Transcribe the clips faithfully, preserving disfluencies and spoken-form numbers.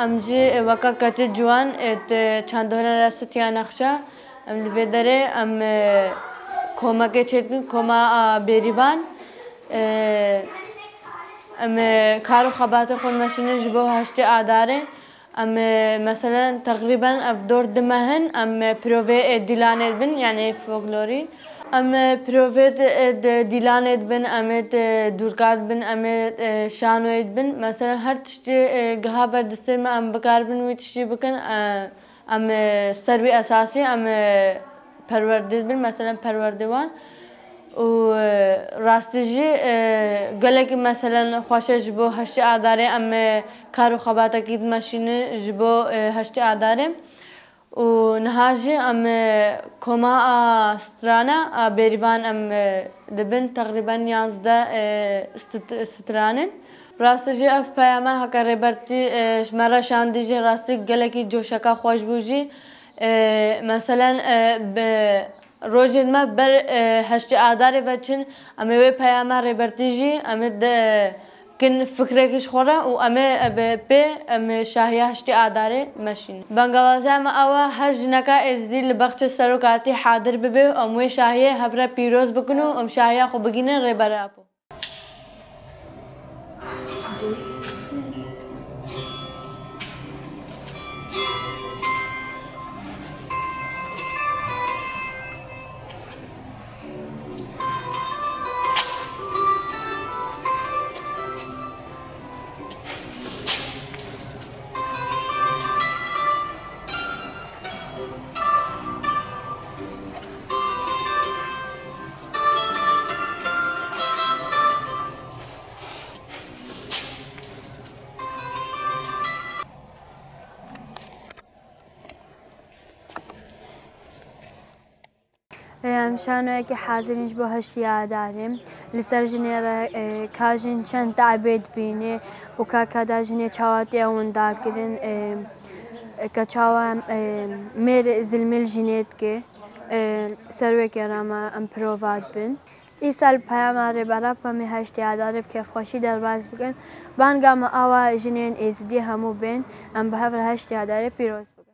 Em jî, e, weka keçê ciwan, e, di çandorên re stîya nexşa, em li vê derê, em, e, komekê çêdikin, koma a Bêrîvan. E, em, e, kar û xebatê xwe meşînin ji bo heştê Adarê. Em, e, meselen, teqrîben ev dor du meh in, em, e, provê, e, dîlanê dibin, yanî folklorî. Em, e, provê di, e, di dîlanê dibin, em ê di dûrka dibin, em ê, e, şanoyê dibin. Meselen, her tiştê, e, giha ber destê me em bikaribin wî tiştî bikin, e, em, e, ser wî esasî em, e, perwerdê dibin, meselen, perwerdê wan. Û, e, rastî jî, e, gelekî, meselen, xweş e ji bo heştê Adarê em, e, kar û xebatekî dimeşînin ji bo, e, heştê Adarê. Û niha jî em, e, koma a strana a Bêrîvan em, e, dibin teqrîben yanzdeh, e, str-, stranin. Rastî jî ev peyama heke Rêbertî, e, ji me re şandî jî rastî gelekî coşeka xweş bû jî. E, meselen, e, bi rojên me ber, e, heştê Adarê ve çin, em ê wê peyama Rêbertî jî em ê de, kin fikrekî ji xwe re û em ê, e, bi pê em ê şahiya heştê Adarê meşînin. Bengawaziya me ew e, her jineka Êzidî li bexçê serokatî hadir bibe û em wê şahiyê hev re pîroz bikin û em şahiya xwe bigînin Rêber Apo. Em şanoyekê hazirîn ji bo heştê Adarê. Li ser jinê re, e, ka jin çend te'bê dibîne û ka ka da jinê çawa tê winda kirin, e, e, ka çawa, e, mêr zilmê li jinê dike, e, ser wê kê re me em prova dibin. Îsal peyama Rêber Apo em ê heştê Adarê bi kêfxweşî derbas bikin. Banga me awa jinên Êzidî hemû bên, em bi hev re heştê Adarê pîroz bikin.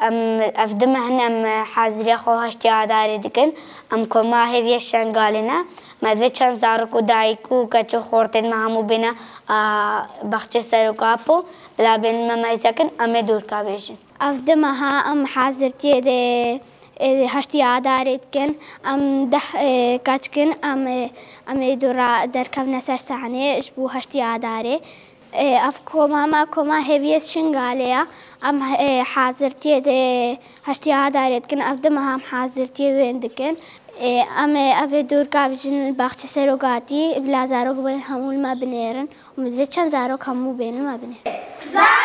Em ev du meh in em haziriya xwe heştê Adarê dikin. Em koma hêviya Şengalê ne. Me divê çend zarok û dayik û keç û xortên me hemû bêne, a, baxçê serok Apo, bila bên me meyze kin, em ê dorka bêjin. Ev du meha em hazirtiyê de, e, heştê Adarê dikin. Em deh, e, keç kin, em, e, em ê dora derkevne ser sahnê ji bo heştê Adarê. E, ev koma me, koma Hêviyê Şingalê ye. Em, e, hazirtiyê de heştê Adarê dikin. Ev du meha em hazirtiyê wên dikin. E, em ê, ev ê dorka bijîn li baxçe serogatî, bila zarok bên hemû li me binêrin. Û min divê çend zarok hemû bênin me binêrin.